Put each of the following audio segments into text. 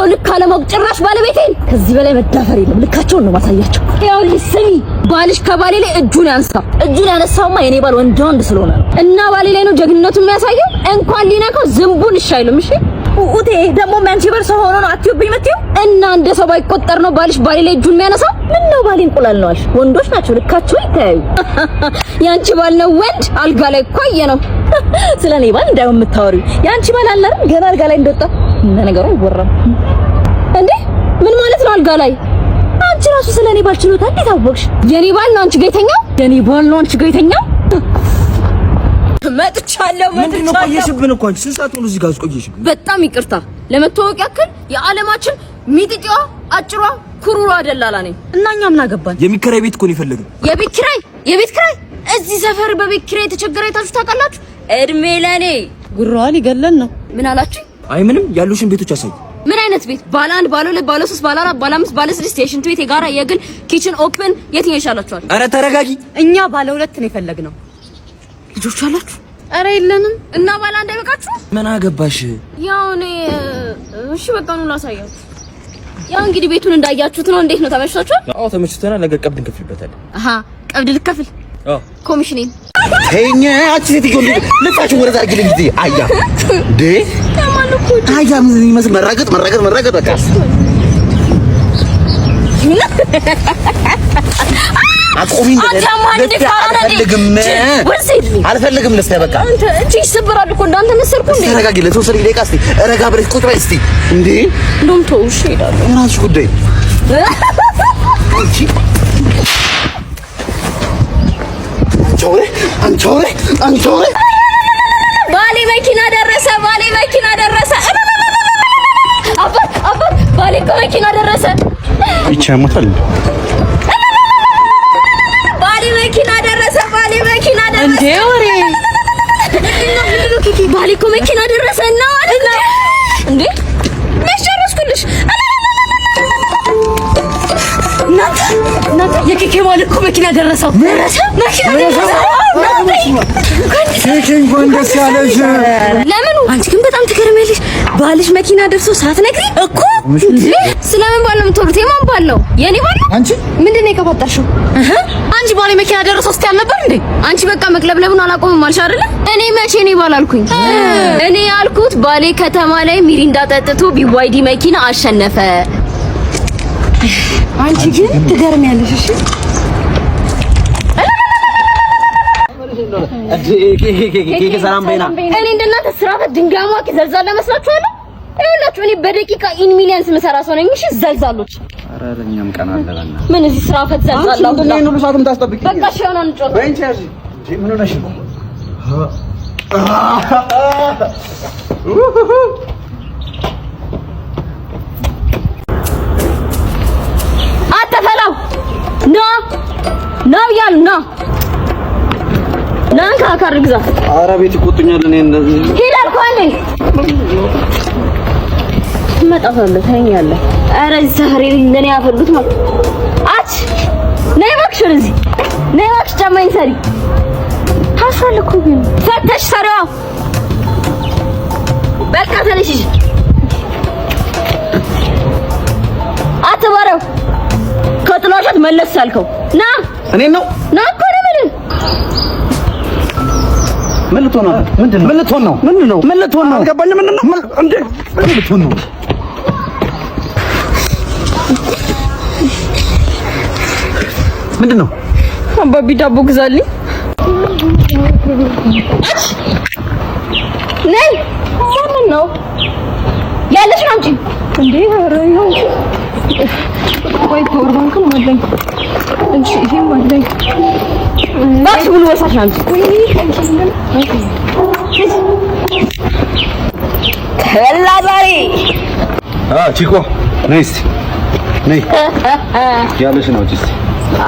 ሰው ልክ አለማወቅ ጭራሽ ባለቤቴን። ከዚህ በላይ መዳፈር የለም። ልካቸውን ነው ማሳያቸው። ይኸውልሽ ስሚ፣ ባልሽ ከባሌ ላይ እጁን ያንሳ። እጁን ያነሳውማ የኔ ባል ወንድ ወንድ ስለሆነ ነው። እና ባሌ ላይ ነው ጀግንነቱን የሚያሳየው። እንኳን ሊነካው ዝንቡን እሺ አይልም። እሺ ኡቴ ደግሞ ያንቺ ባል ሰው ሆኖ ነው አትዩብኝ የምትይው? እና እንደ ሰው ባይቆጠር ነው ባልሽ ባሌ ላይ እጁን የሚያነሳው? ምን ነው ባሌ እንቁላል ነው አልሽ? ወንዶች ናቸው ልካቸው ይተያዩ። ያንቺ ባል ነው ወንድ፣ አልጋ ላይ እኮ አየ ነው። ስለ እኔ ባል እንዳይሆን የምታወሪው ያንቺ ባል አለ አይደል? ገና አልጋ ላይ እንደወጣ እንደ ነገሩ አይወራም እንዴ። ምን ማለት ነው አልጋ ላይ? አንቺ ራሱ ስለ እኔ ባል ችሎታ እንዴት አወቅሽ? የኔ ባል ነው አንቺ ጋር የተኛው? የኔ ባል ነው አንቺ ጋር የተኛው? መጥቻለሁ። ምንድን ነው መጥቻለሁ። ቆየሽብን እኮ አንቺ ስንት ሰዓት ሙሉ እዚህ ጋር ቆየሽብን? በጣም ይቅርታ። ለመታወቅ ያክል የዓለማችን ሚጥጢዋ አጭሯ ኩሩሯ ደላላ ነኝ። እና እኛ ምን አገባን? የሚከራይ ቤት እኮ ነው የፈለግነው። የቤት ኪራይ የቤት ኪራይ እዚህ ሰፈር በቤት ኪራይ የተቸገረ አይታችሁ ታውቃላችሁ? እድሜ ለኔ። ጉራዋ ሊገለን ነው። ምን አላችሁ? አይ ምንም፣ ያሉሽን ቤቶች አሳይ። ምን አይነት ቤት? ባለ አንድ፣ ባለ ሁለት፣ ባለ ሶስት፣ ባለ አራት፣ ባለ አምስት፣ ባለ ስድስት፣ የሽንት ቤት፣ የጋራ፣ የግል፣ kitchen open፣ የትኛው ይሻላችኋል? ኧረ ተረጋጊ። እኛ ባለ ሁለት ነው የፈለግነው። ልጆቹ አላችሁ? ኧረ የለንም። እና ባለ አንድ አይበቃችሁ? ምን አገባሽ? ያው እኔ እሺ በቃ ነው ላሳያችሁ። ያው እንግዲህ ቤቱን እንዳያችሁት ነው። እንዴት ነው ተመችቷችኋል? አዎ ተመችቶናል። ነገ ቀብድ እንከፍልበታለን። አሃ ቀብድ ልከፍል? አዎ። ኮሚሽኔን ተይኝ አንቺ ሴትዮ፣ ልባችሁ ወደዛ አድርጊልኝ። ጊዜ አያ እንዴ አያ ምን ይመስል መራገጥ መራገጥ መራገጥ በቃ አትቆሚ። አልፈልግም አልፈልግም። ልስተ በቃ አንተ እጅ ይሰበራል እኮ እንዳንተ መሰልኩ እንዴ? ተረጋጊ። ለተወሰነ ደቂቃ እስቲ ረጋ ብለሽ ቁጭ በይ እስቲ። እንዴ እንደውም ተው እሺ፣ እሄዳለሁ። የራስሽ ጉዳይ። አንቺ አንቺ አንቺ አንቺ ባሌ መኪና ደረሰ፣ ባሌ መኪና ደረሰ። አባት አባት፣ ባሌ እኮ መኪና ደረሰ። ይቺ ያሞታል። ባሌ መኪና ደረሰ፣ ባሌ መኪና ደረሰ። እንዴ ወሬ ባሌ እኮ መኪና ደረሰ እና እንዴ መች ጨረስኩልሽ? እናንተ እናንተ የኬኬ ባል እኮ መኪና ደረሰው። ደረሰ መኪና ደረሰ። ኬኬ እንኳን ደስ ያለሽ። ለምኑ? አንቺ ግን በጣም ትገርሚያለሽ። ባልሽ መኪና ደርሶ ሳትነግሪ እኮ እንዴ! ስለምን ባል ነው የምትወሩት? የማን ባል ነው? የኔ ባል ነው? አንቺ ምንድን ነው የቀባጠርሽው? አንቺ ባሌ መኪና ደረሰው ስትይ አልነበር እንዴ? አንቺ በቃ መቅለብለቡን አላቆምም አልሽ አይደለ? እኔ መቼ እኔ ባል አልኩኝ? እኔ ያልኩት ባሌ ከተማ ላይ ሚሪንዳ ጠጥቶ BYD መኪና አሸነፈ። አንቺ ግን ትገርሚያለሽ። እሺ ኬኬ ሰላም በይና። እኔ እንደናንተ ስራ ፈት ድንጋይ ሟቂ ዘልዛላ መስላችኋለሁ? ይኸውላችሁ እኔ በደቂቃ in millions የምሰራ ሰው ነኝ። እሺ ዘልዛሎች፣ ኧረ ለእኛም ቀን አለ በእናትህ። ምን እዚህ ስራ ፈት ዘልዛላ አንቺ ምንድን ነው ይሄን ሁሉ ሰዓት የምታስጠብቂኝ? በቃ እሺ ሆነ እንጫወት። በይ እንጂ ያዢ። እንዴ ምን ሆነሽ ነው? አተፈላው ና ና ብያለሁ። ና ና እንካ ካርድ ግዛ። ኧረ ቤት ይቆጡኛል። እኔ እንደዚህ ሂድ አልኩህ። አንዴ ትመጣታለህ፣ ታየኛለህ። ኧረ እዚህ ሰፈር ለእኔ ያፈሉት ማለት አች ነይ እባክሽ ወደዚህ ነይ እባክሽ። ጫማዬን ሰሪ ታስሯል እኮ ግን ፈተሽ ሰሪዋ። በቃ ተነሽ። አትበረው ከጥላሸት መለስ አልከው። ና እኔን ነው ና እኮ ነው የምልህ። ምን ልትሆን ነው? ምንድን ነው? ምን ልትሆን ነው? ምንድን ነው? ምን ልትሆን ነው? አልገባኝም። ምንድን ነው? እንዴ ምን ልትሆን ነው? ምንድን ነው? አባቢ ዳቦ ግዛልኝ። አች ነይ። ማንን ነው ያለሽን አምጪ። እንዴ ኧረ ይኸው ወይ power bank ም አለኝ። እሺ ይሄም አለኝ። እባክሽ ሙሉ ቦርሳሽን አምጪ። ተበላ ዛሬ። ቺኮ ነይ እስቲ ነይ፣ ያለሽን አውጪ እስቲ።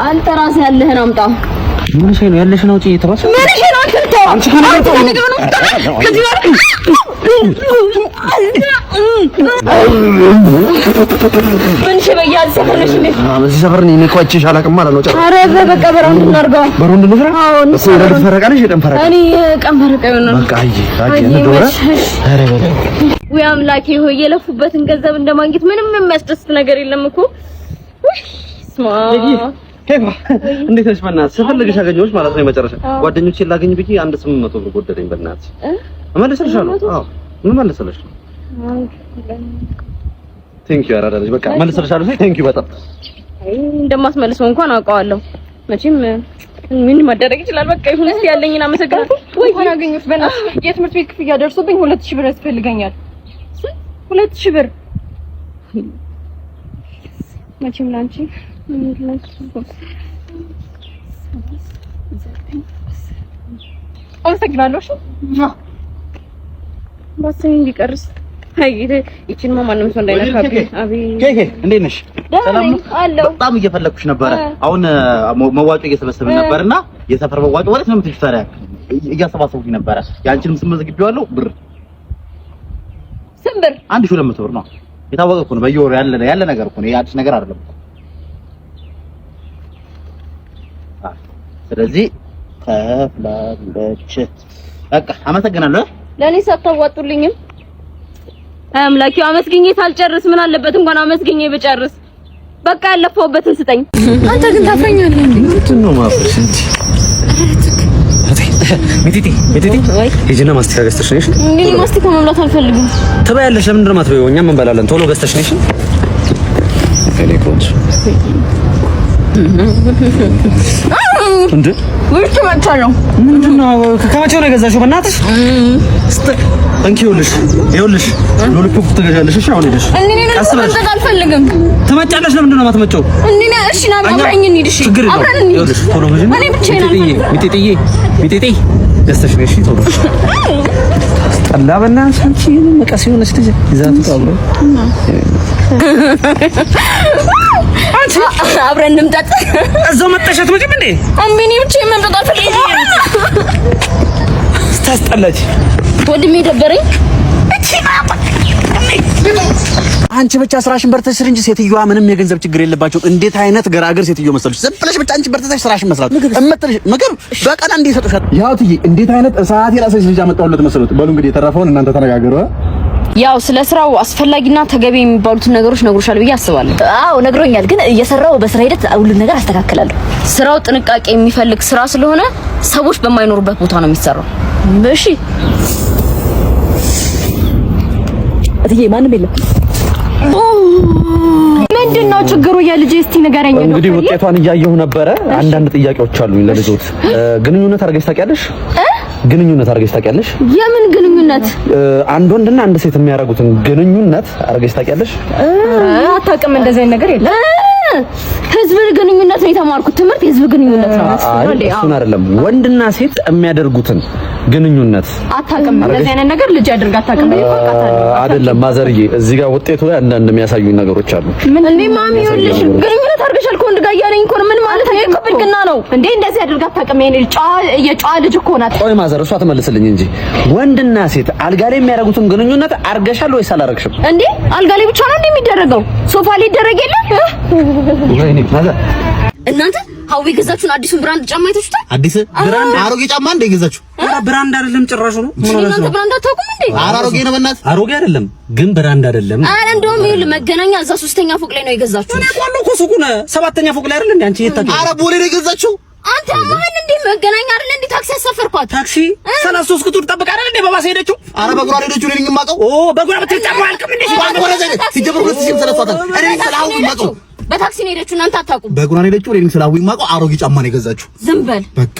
አንተ ራስህ ያለህን አምጣ። ምን ሸይ ነው ያለሽን አውጪ እየተባልሽ ምን ሸይ ነው አንተ አንተ ከዚህ ምን ሸይ በያዝ ሰፈር ነሽ እንዴ? በዚህ ሰፈር እኔ እኮ አይቼሽ አላውቅም ማለት ነው። ጨርሶ ኧረ በቃ በ round እናድርገው። በ round እንስራ። አዎ እኮ የሌሊት ፈረቃ ነሽ የቀን ፈረቃ? እኔ የቀን ፈረቃ ይሆናል። በቃ አይ አይ እንደወረ ኧረ በለው ውይ አምላኬ ሆይ የለፉበትን ገንዘብ እንደማግኘት ምንም የሚያስደስት ነገር የለም እኮ። ውይ ስማ ኬፋ እንዴት ነሽ? በእናትሽ ስፈልግሽ አገኘሁሽ ማለት ነው። የመጨረሻ ጓደኞቼን ላገኝ ብዬ አንድ 800 ብር ጎደለኝ። በእናትሽ እመልስልሻለሁ። አዎ እመልስልሽ። Thank you አራዳ ልጅ። በቃ እመልስልሻለሁ። Thank you በጣም አይ እንደማስመልሰው እንኳን አውቀዋለሁ። መቼም ምን ማደረግ ይችላል። በቃ ይሁን እስቲ ያለኝን አመሰግናለሁ። ወይ እንኳን አገኘሁሽ። በእናትሽ የትምህርት ቤት ክፍያ ደርሶብኝ 2000 ብር ያስፈልገኛል። 2000 ብር መቼም ላንቺ አመሰግናለሁ። እሺ ባሰኝ ቢቀርስ። አይ ይቺንማ ማንም ሰው እንዳይነካብኝ። አቤት ኬኬ እንዴት ነሽ? ሰላም ነው አለው። በጣም እየፈለግኩሽ ነበረ። አሁን መዋጮ እየሰበሰብን ነበርና የሰፈር መዋጮ ማለት ነው የምትይው ታዲያ እያሰባሰብኩኝ ነበረ። ያንቺንም ስም መዝግቤዋለሁ። ብር ስንት ብር? 1200 ብር ነው። የታወቀ እኮ ነው። በየወሩ ያለ ያለ ነገር እኮ ነው። ይሄ አዲስ ነገር አይደለም እኮ። ስለዚህ ከፍላለች። በቃ አመሰግናለሁ። ለእኔ ሳታዋጡልኝም። አይ አምላኬ አመስግኜ ሳልጨርስ ምን አለበት እንኳን አመስግኜ ብጨርስ። በቃ ያለፈውበትን ስጠኝ። አንተ ግን ታፍረኛለህ እንዴ? ምንድን ነው ማፍረሽ እንጂ ሚቲቲ ሚቲቲ ሂጂና ማስቲካ ገዝተሽ ነሽ። እኔ ማስቲካ መብላት አልፈልግም። ትበያለሽ። ለምንድን ነው የማትበይው? እኛም እንበላለን። ቶሎ ገዝተሽ ነሽ። እኔ ቆንጆ እንዴ ውጭ መጥቻለሁ። ምንድን ነው ከመቼው ነው የገዛሽው? በእናትሽ እንኪ ይኸውልሽ፣ ይኸውልሽ lollipop ትገዣለሽ። እሺ አሁን ሄደሽ እኔ ቀስ ብለሽ መምጣት አልፈልግም። ትመጫለሽ። ለምንድን ነው የማትመጪው? እኔ እሺ ና አብረኝ እንሂድ። እሺ ችግር የለውም። አብረን እንሂድ። ይኸውልሽ ቶሎ ግዢ። እኔ ብቻዬን ሚጢጥዬ ሚጢጥዬ ሚጢጥዬ ገዝተሽ ነሽ። ቶሎ ጠላ በእናትሽ አንቺ መቀስ የሆነች ልጅ ይዛት አብሮ አንቺ አብረን እንምጣጥ። እዛው መጣሽ አትመጪም እንዴ? እምቢ እኔ ብቻዬን መምጣት አልፈልግም። ስታስጠላች ወንድሜ ደበረኝ። አንቺ ብቻ ስራሽን በርተሽ ስሪ እንጂ ሴትዮዋ ምንም የገንዘብ ችግር የለባቸውም። እንዴት አይነት ገራገር ሴትዮ መሰለሽ! ዝም ብለሽ ብቻ አንቺ በርተሽ ስራሽን መስራት እምትልሽ ምግብ በቀን አንዴ ይሰጡሻል። ያው ትዬ እንዴት አይነት እሳት የራሰች ልጅ አመጣሁለት መሰሉት። በሉ እንግዲህ የተረፈውን እናንተ ተነጋገሩ። ያው ስለ ስራው አስፈላጊና ተገቢ የሚባሉትን ነገሮች ነግሮሻል ብዬ አስባለሁ። አዎ ነግሮኛል፣ ግን እየሰራው በስራ ሂደት ሁሉን ነገር አስተካክላለሁ። ስራው ጥንቃቄ የሚፈልግ ስራ ስለሆነ ሰዎች በማይኖሩበት ቦታ ነው የሚሰራው። እሺ እትዬ፣ ማንም የለም። ምንድን ነው ችግሩ? የልጄ እስቲ ንገረኝ። እንግዲህ ውጤቷን እያየሁ ነበረ። አንዳንድ ጥያቄዎች አሉኝ ለልጆት። ግንኙነት አድርገሽ ታውቂያለሽ? ግንኙነት አድርገሽ ታውቂያለሽ? የምን ግንኙነት? አንድ ወንድና አንድ ሴት የሚያደርጉትን ግንኙነት አድርገሽ ታውቂያለሽ? አታውቅም። እንደዚህ አይነት ነገር የለም። ህዝብ ግንኙነት ነው የተማርኩት። ትምህርት የህዝብ ግንኙነት ነው። አይ እሱን አይደለም፣ ወንድና ሴት የሚያደርጉትን ግንኙነት አታውቅም። እንደዚህ አይነት ነገር ልጅ አድርጋ አታውቅም። አይደለም ማዘርዬ፣ እዚህ ጋር ውጤቱ ላይ አንዳንድ የሚያሳዩኝ ነገሮች አሉ። ምን እንዴ ማሚ፣ ይኸውልሽ ግንኙነት አድርገሻል ከወንድ ጋር እያለኝ እኮ ነው። ምን ማለት ነው? ይሄ እኮ ብልግና ነው እንዴ! እንደዚህ አድርጋ አታውቅም። የኔ ልጅ ጨዋ የጨዋ ልጅ እኮ ናት። ቆይ ማዘር፣ እሷ ትመልስልኝ እንጂ ወንድና ሴት አልጋ ላይ የሚያደርጉትን ግንኙነት አድርገሻል ወይስ አላደረግሽም? እንዴ አልጋ ላይ ብቻ ነው እንዴ የሚደረገው? ሶፋ ላይ ይደረግ የለ ወይኔ ማዘር፣ እናንተ ሀዊ የገዛችሁን አዲሱን brand ጫማ አይታችሁታል? አዲስ brand አሮጌ ጫማ እንደ ገዛችሁ? ኧረ brand አይደለም ጭራሹ ነው። ምን ሆነሽ እናንተ ነው? brand አታውቁም እንዴ? ኧረ አሮጌ ነው በእናትህ። አሮጌ አይደለም ግን brand አይደለም። ኧረ እንደውም ይኸውልህ መገናኛ እዛ ሶስተኛ ፎቅ ላይ ነው የገዛችሁት። እኔ ቆሎ እኮ ሱቁን ሰባተኛ ፎቅ ላይ አይደል እንዴ? አንቺ የት ታውቂያለሽ? ኧረ ቦሌ ነው የገዛችሁ? አንተ ማን እንዴ መገናኛ አይደል እንዴ ታክሲ ያሳፈርኳት? ታክሲ 33 ቁጥር ጠብቃ አይደል እንዴ በባስ ሄደችው? ኧረ በእግሯ ነው የሄደችው። እኔ ነኝ የማውቀው። ኦ በእግሯ ብትሄድ ጫማው አያልቅም እንዴ? ሲጀምር 2000 ሰለሷታል። እኔ ነኝ ስለ ሀዊ የማውቀው። በታክሲ ነው የሄደችው። እናንተ አታውቁም። በእግሯ ነው የሄደችው። እኔ ነኝ ስለ ሀዊ የማውቀው። አሮጌ ጫማ ነው የገዛችሁ። ዝም በል በቃ